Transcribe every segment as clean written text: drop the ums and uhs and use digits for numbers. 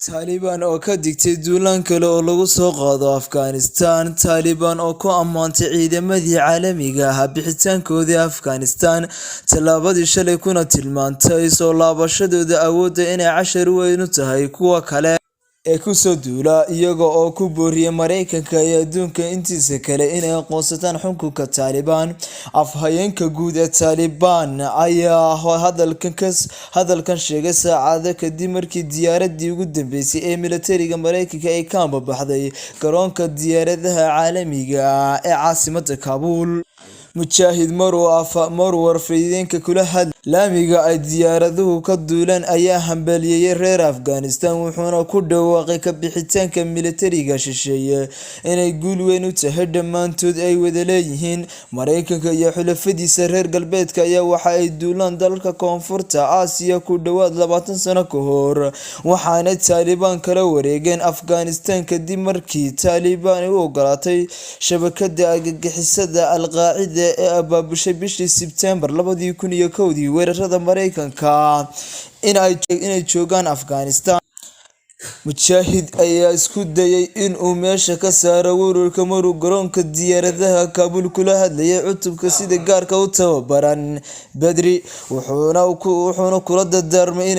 Taliban oo ka digtay duulaan kale oo lagu soo qaado Afghanistan. Taliban oo ku ammaantay ciidamadii caalamiga ahaa bixitaankoodii Afghanistan Talaadadii shalay, kuna tilmaantay soo laabashadooda awoodda inay cashar weyn u tahay kuwa kale ee ku soo duula, iyaga oo ku booriyay Mareykanka iyo adduunka intiisa kale inay aqoonsadaan xukunka Taliban. Afhayeenka guud ee Taliban ayaa hadalkan sheegay saacado kadib markii diyaaradii ugu dambeysay ee militariga Mareykanka ay ka ambabaxday garoonka diyaaradaha caalamiga ah ee caasimadda Kaabul. Mujaahid maruu warfidyenka kula hadlayay laamiga ay diyaaraduhu ka duulaan ayaa hambalyeeyay reer Afghanistan, wuxuuna ku dhawaaqay ka bixitaanka militariga shisheeye inay guul weyn u tahay dhammaantood ay wada leeyihiin. Mareykanka iyo xulafadiisa reer galbeedka ayaa waxa ay duulaan dalalka Koonfurta Aasiya ku dhawaad 20 sano ka hor, waxaana Taliban kala wareegeen Afghanistan kadib markii Taliban ay u ogolaatay shabakada argagixisada Al-Qaacida ee abaabushay bishii Sebtembar 2001 weerarada Mareykanka inay joogaan Afghanistan. Mujaahid ayaa isku dayay in uu meesha ka saaro weerarka maruu garoonka diyaaradaha Kaabul kula hadlayay cutubka sida gaarka u tababaran Badri, wuxuuna kula dardaarmay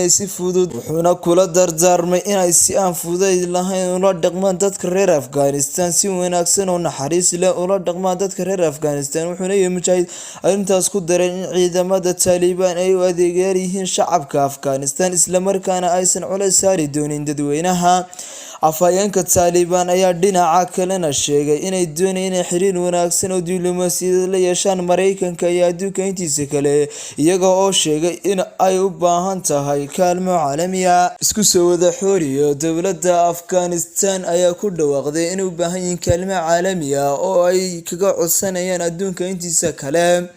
inay si aan fudayd lahayn ula dhaqmaan dadka reer Afghanistan, si wanaagsan oo naxariis leh ula dhaqmaan dadka reer Afghanistan. Wuxuuna Mujaahid arrintaas ku daray in ciidamada Taliban ay u adeegayaal yihiin shacabka Afghanistan, isla markaana aysan culays saari doonin dadweynaha. Afhayeenka Taliban ayaa dhinaca kalena sheegay inay doonayaan inay xiriir wanaagsan oo diblomaasiyadeed la yeeshaan Mareykanka iyo adduunka intiisa kale, iyaga oo sheegay in ay u baahan tahay kaalmo caalami ah. Isku soo wada xooriyo, dowladda Afghanistan ayaa ku dhawaaqday inay u baahan yihiin kaalmo caalami ah oo ay kaga codsanayaan adduunka intiisa kale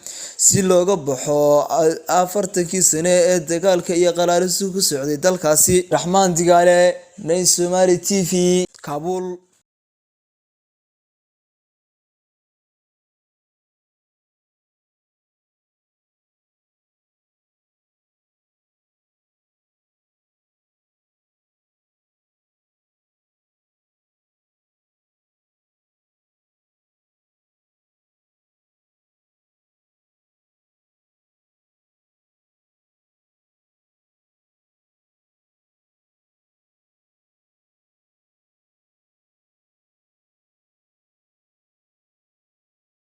si looga baxo 40kii sano ee dagaalka iyo qalaaluhu ku socday dalkaasi. Raxmaan Digaale, Nine Somali TV, Kabul.